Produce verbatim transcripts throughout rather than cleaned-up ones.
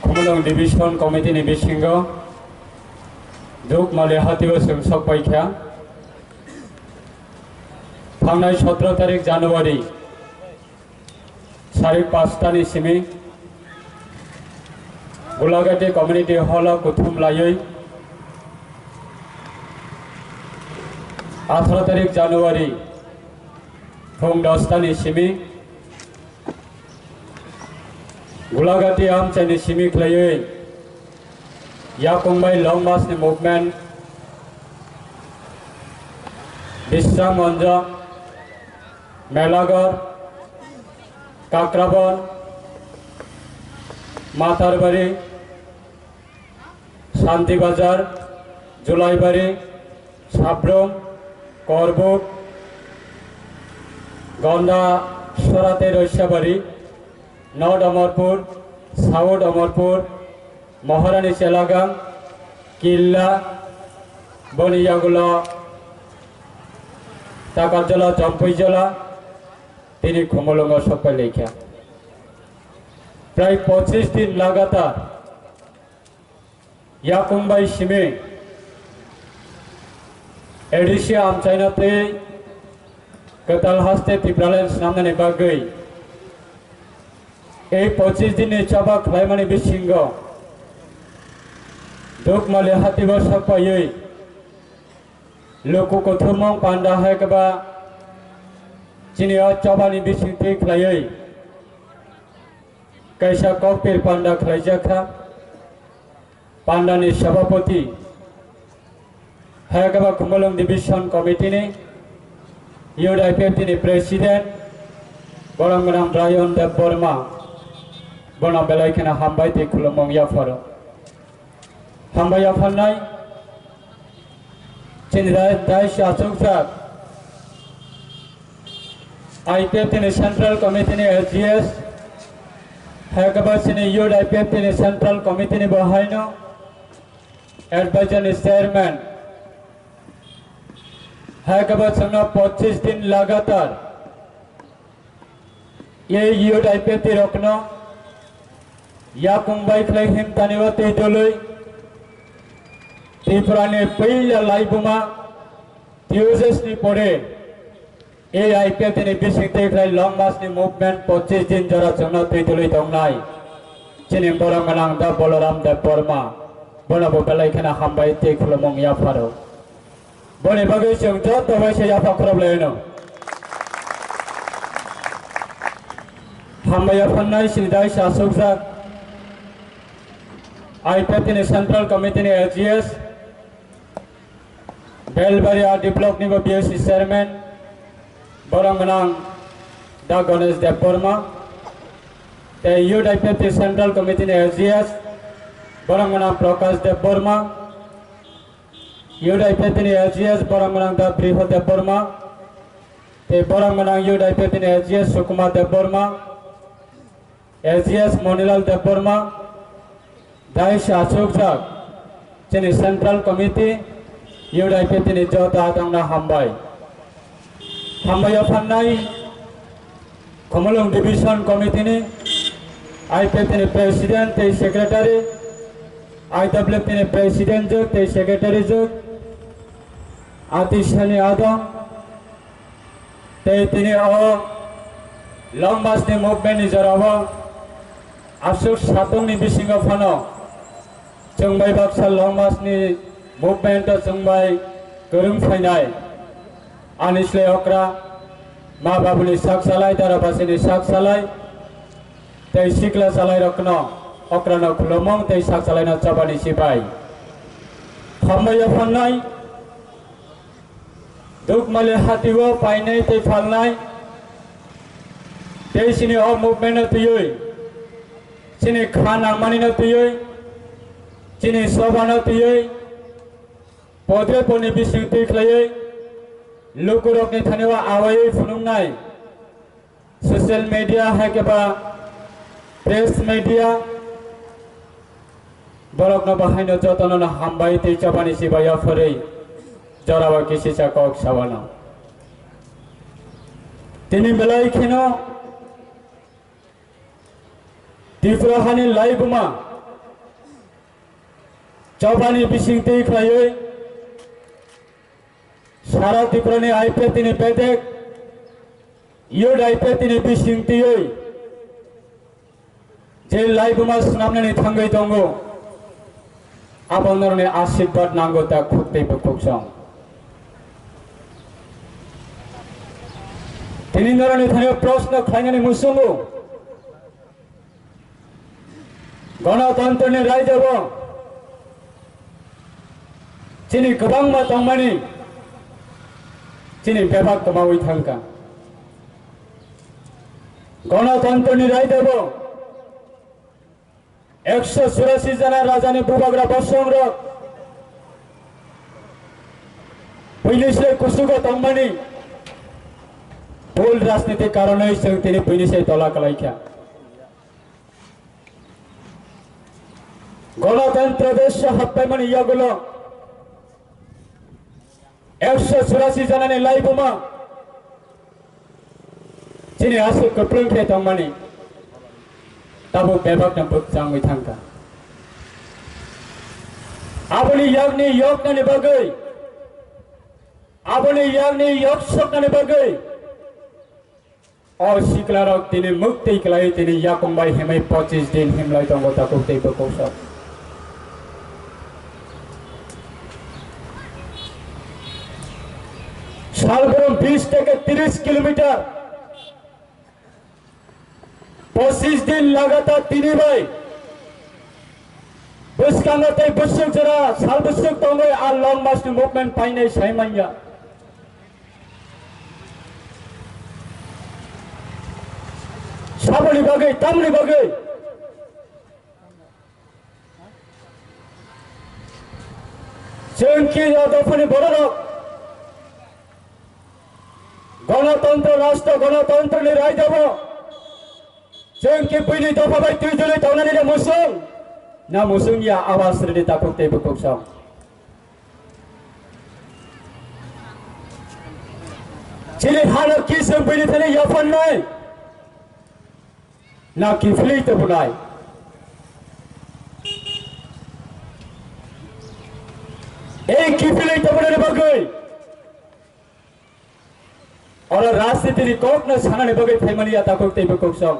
Khumulwng Division Committee ni bisingo Dukmali hatio chwng sok paikha. Thangnai sotro tarik January sari pasta ni simi Gulagati Community Hall o kuthum laiwi atharo tarik January phung dosta ni simi Gulagati amchaini simi khlaiwi yakung bai long march ni movement Bisram Monjo, Melagar, Kakrabon, Matarbari, Santi Bazar, Julaibari, Sabrum, Korbuk, Gonda, Sorate Roisabari, North Amarpur, South Amarpur, Maharani Selagang, Killa, boni yagulo Takarjala, Jampuijala, tini Khumulwngo sokpai laikha. Prai pochis din lagatar yakung bai simi A D C amchaina tei kwtal haste Tipraland snamnani bagwi ei pochis dinni choba khlaimani bisingo Dukmali hatio sokpaiwi luku kuthumung panda hai khe ba chini o chobani bisingtwi khlaiwi kaisa kokpir panda khlaijakha. Pandani sabhapati, Hayagaba Khumulwng Division Committee ni, Youth I P F T ni President, borok gwnang Rayon Debbarma, bono belai kheno hambai tei khulumung yapharo. Hambai yapharnai, chini dai, dais achukjak, I P F T ni Central Committee ni S G S, hai khe bo chini Youth I P F T ni Central Committee ni bo haino Advisor ni Chairman, hai khe bo chwngno pochis din lagatar ei Youth I P F T rokno yakung bai khlai himtani o twi dului Tripura ni puila laibuma Tejas ni pore ei I P F T ni bising tei khlai long march ni movement pochis din jora chwngno twi dului tongnai chini borok gwnang da Balaram Debbarma, bono bo belai kheno hambai tei khulumung yapharo. Boni bagwi chwng joto bai se yapha khorop lai no. Hambai yaphannai chini dais achukjak I P F T ni Central Committee ni S G S, Belbari R D block ni bo B S C chairman, borok gwnang da Ganesh Debbarma, tei Youth I P F T Central Committee ni S G S, borok gwnang Prakash Debbarma, Youth I P F T ni S G S, borok gwnang da Brihod Debbarma, tei borok gwnang Youth I P F T ni S G S Sukumar Debbarma, S G S Monilal Debbarma, dais achukjak chini Central Committee, Youth I P F T ni joto adangno hambai. Hambai yaphannai Khumulwng Division Committee ni I P F T ni President tei Secretary, I W F T ni President jwk tei Secretary jwk, atisani adong, tei tini o long march ni movement ni jorao aswk satong ni bisingo phano chwng bai baksa long march ni movement o chwng bai kwrwng phainai ani slai okra ma babuni sak salai, dara basini sak salai tei sikla salai rokno okrano khulumung tei sak salaino chobani sibai. Hambai yaphannai Dukmali hatio painai tei phalnai tei chini o movement no twiwi, chini kha nangmani no twiwi, chini soba no twiwi, podre poni bising twi khlaiwi lukurokni thani o awaiwi phunuknai social media hai khe ba press media, borokno bahaino jotono no hambai tei chobani sibai yaphorwi jorao kisisa kok sawano. Tini belai kheno Tripura hani laibuma Chobani bising twi khlaiwi, sara Tripura ni I P F T ni bedek, youth I P F T ni bising twiwi, je laibuma swnamnani thangwi tongo, abo norokni asirwad nango ta khuk tei bukhuk song. Tini norokni thani proshno khlainani muchungo, Ganatantrani raidabo chini kwbangma tongmani chini bebak kwmawi thangkha. Ganatantrani raidabo ekso churasi jana rajani bubagra bosongrok buini se kusugo tongmani bul rajnitik karonwi chwng tini buini se tola kwlaikha. Ganatantra desha happaimani yagulo ekso churasi janani laibuma chini aswk kwplwng khe tongmani tabuk bebakno bwkchangwi thangkha. Aboni yakni yoknani bagwi, aboni yakni yoksoknani bagwi o siklarok tini muktwi kwlai tini yakung bai himwi pochis din himlai tongo takhuk tei bukhuk sok. Salbrum bis theke tris kilometer, pochis din lagatar tini bai bwskango tei bwswk jora sal bwswk tongwi a long march ni movement painai sai manya. Saboni bagwi, tamni bagwi? Chwng ki o dophani bororok Ganatantro rashtra, Ganatantrani raidabo chwng ki buini dopha bai twijlwi tongnani na musung? Na musung ya awas rwdi takhuk tei bukhuk song. Chini hano ki chwng buini thani yaphannai? Na kiphilwi tubunai? Ei kiphilwi tubunani bagwi oro rajnitini kokno sanani bagwi phaimani ya takhuk tei bukhuk song.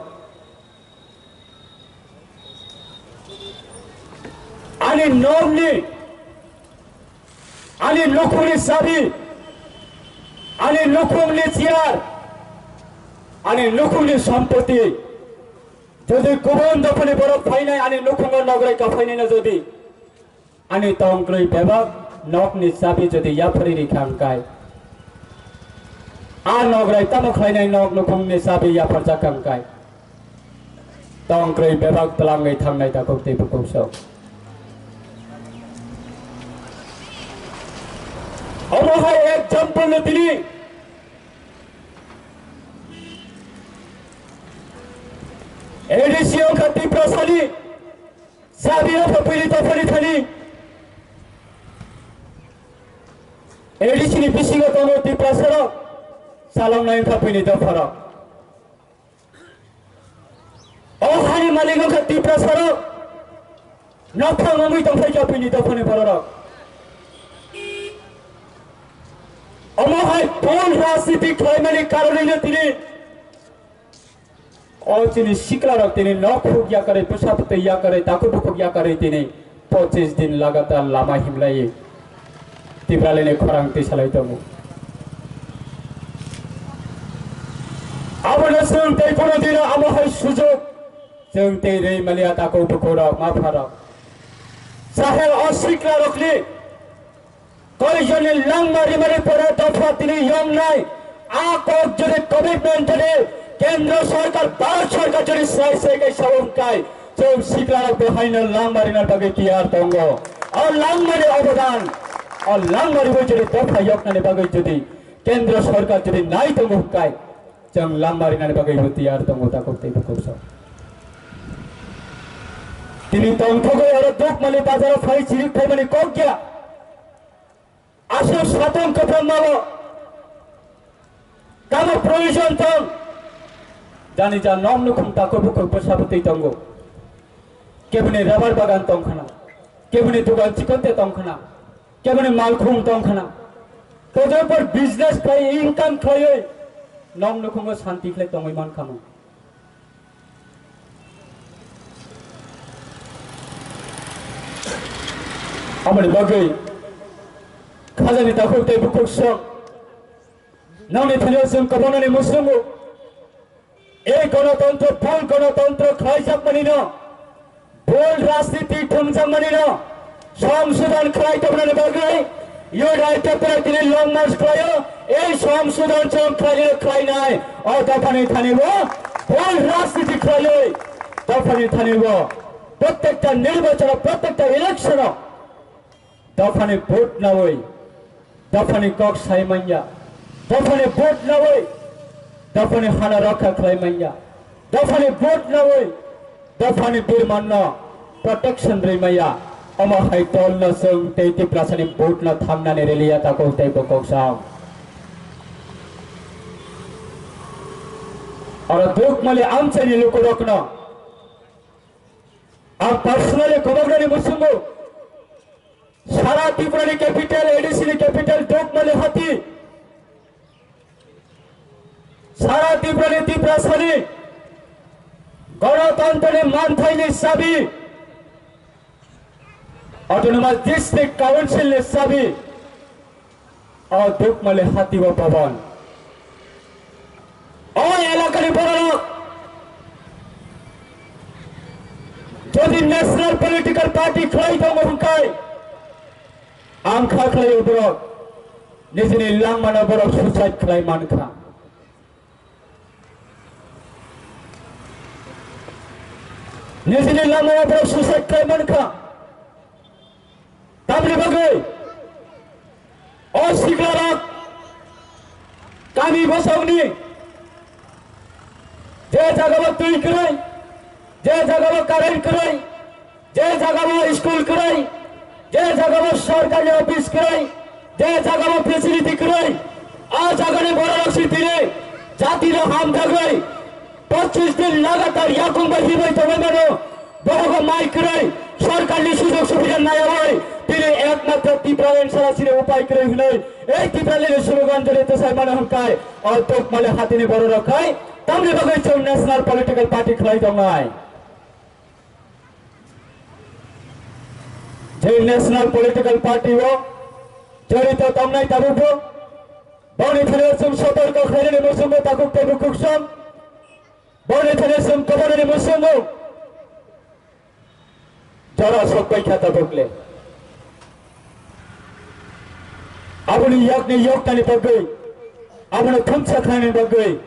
Ani nokni, ani nukhungni chabi, ani nukhungni chair, ani nukhungni sompoti, jodi kubun dophani borok phainai ani nukhungo nograi kaphainaino jodi ani tongkrwi bebak nokni chabi jodi yapharwi rikha hwnkhe, a nograi tamo khlainai nok nukhungni chabi yapharjakha hwnkhe, tongkrwi bebak twlangwi thangnai takhuk tei bukhuk song. Omo hai example no tini A D C wngkha Tiprasani, chabi wngkha buini dophani thani. A D C ni bisingo tongo Tiprasarok, chaloknai wngkha buini dopharok. O hani malik wngkha Tiprasarok, nokhang wngwi tongphaikha buini dophani bororok. Omo hai bol rajniti khlaimani karonwino tini o chini siklarok tini nok huk yakarwi, bwsa bwtwi yakarwi, takhuk bukhuk yakarwi tini pochis din lagatar lama himlaiwi Tipralini khorang twi salai tongo. Abono chwng tei bono dino amo hai sujok chwng tei rwi maliya takhuk bukhukrok, mapharok. Sahel o siklarokni koijonni langma rimani pore dopha tini yomnai. A kok jodi commitment jodi kendro sorkar, Bharat sorkar jodi sai sai kaisa wngkai, chwng siklarok bo haino langma rina bagwi tiyar tongo. O langmani obodan, o langma riwi jodi dopha yoknani bagwi jodi kendro sorkar jodi nai tongo hwnkhe, chwng langma rinani bagwi bo tiyar tongo takhuk tei bukhuk song. Tini tongthogwi oro Dukmali bazaro phai chirik phaimani kok ya. Aswk satung kwphrang malo. Tamo proyojon tong? Jani ja nok nukhung takhuk bukhuk bwsa bwtwi tongo. Keboni rubber bagan tong khna. Keboni dogan chikonte tong khna, keboni malkhung tong khna, kotor por business khlai income khlaiwi nong nukhungo santi khlai tongwi man khamo. Aboni bagwi khajani takhuk tei bukhuk sok nongni thani chwng kwbangmani muchungo. Ei gonotantro, bul gonotantro khlaijakmanino, bul rajniti thumjakmanino, songsodhon khlai tongmani bagwi, U D I P F tini long march khlaio. Ei songsodhon chwng khlainai, khlainai, o dophani thanibo bul rajniti khlaiwi, dophani thanibo prottekta nirbachono, prottekta electiono dophani vote nawi, dophani kok sai manya, dophani vote nawi, dophani hana rokha khlai manya, dophani vote nawi, dophani birmanno protection rwi manya. Omo hai tolno chwng tei Tiprasani vote no thangnani riliya takhuk tei bukhuk sok. Oro Dukmali amchaini lukurokno ang personally kwbangmani muchungo. Sara Tripura ni capital, A D C ni capital Dukmali hati. Sara Tripura ni Tiprasani Ganatantra ni manthai ni sabi, Autonomous District Council ni sabi, o Dukmali hati o bhaban. O elakani bororok jodi national political party khlai tongo hwnkhe, ang kha khlai o borok nijini langmano borok suicide khlai mankha. Nijini langmano borok suicide khlai mankha. Tamni bagwi o siklarok kami bosongni je jagao twi kwrwi, je jagao current kwrwi, je jagao school kwrwi, je jagao sorkari office kwrwi, je jagao facility kwrwi, a jagani bororok si tini jatino hamjagwi pochis din lagatar yakung bai hibai tongwi mano. Bohogo mai kwrwi, sorkarni sujog subida nayawi, tini ekmatro Tipraland sara sini upai kwrwi hwnwi, ei Tipraland ni slogan jori tesai mano hwnkhai, o Dukmali hatini bororok khai, tamni bagwi chwng national political party khlai tongnai. Je national political party o jorito tongnai tabukbo, boni thani chwng sotorko khlainani muchungo takhuk tei bukhuk song, boni thani chwng kwbangni muchungo jora sokpai kha tabukle. Aboni yakni yoktani bagwi, abono thumsa khlainani bagwi,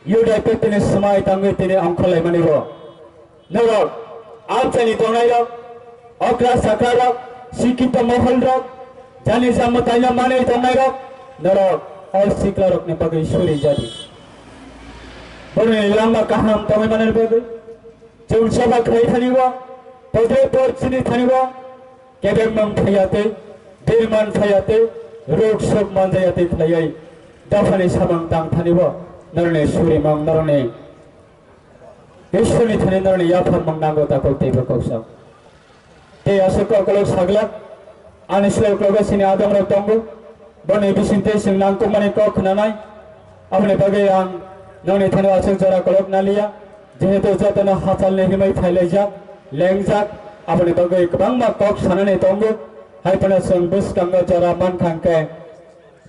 U D I P tini swmai tangwi tini ongkhorlaimani bo. Norok, amchaini tongnairok, okra sakrarok, sikito moholrok, jani jamo taina manwi tongnairok, norok, o siklarokni bagwi suri jadi. Boroni langma kaham tongwi manani bagwi, chwng soba khlai thani bo, podre por chini thani bo, kebengmang thayate, birman thayate, rok sok manjayate khlaiwi, dophani samang tang thani bo, noroni surimang, noroni Ishwarni thani norni yapharmang nango takhuk tei bukhuk sok. Tei aswk kokolok saglak, ani slai uklogo chini adongrok tongo, boni bisingtwi chwng nangkukmani kok khwnanai. Aboni bagwi ang nongni thani aswk jora kolok naliya, jehetu jotono hachalni himwi phailaijak, lengjak, aboni bagwi kwbangma kok sanani tongo, hai phano chwng bwskango jora mankha hwnkhe,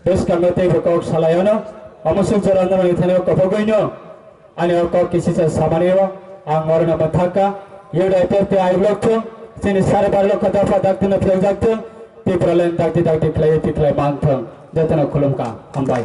bwskango teibo kok salai ano, omo suk jora norokni thani o kophogwino ani o kok kisisa samani o ang orono mwthakha. U D I P F tei I block thung, chini sare bar lokho dopha dakti no phiyokjak thung, Tipraland dakti dakti khlaiwi tikhlai man thung, jotono khulumkha, hambai.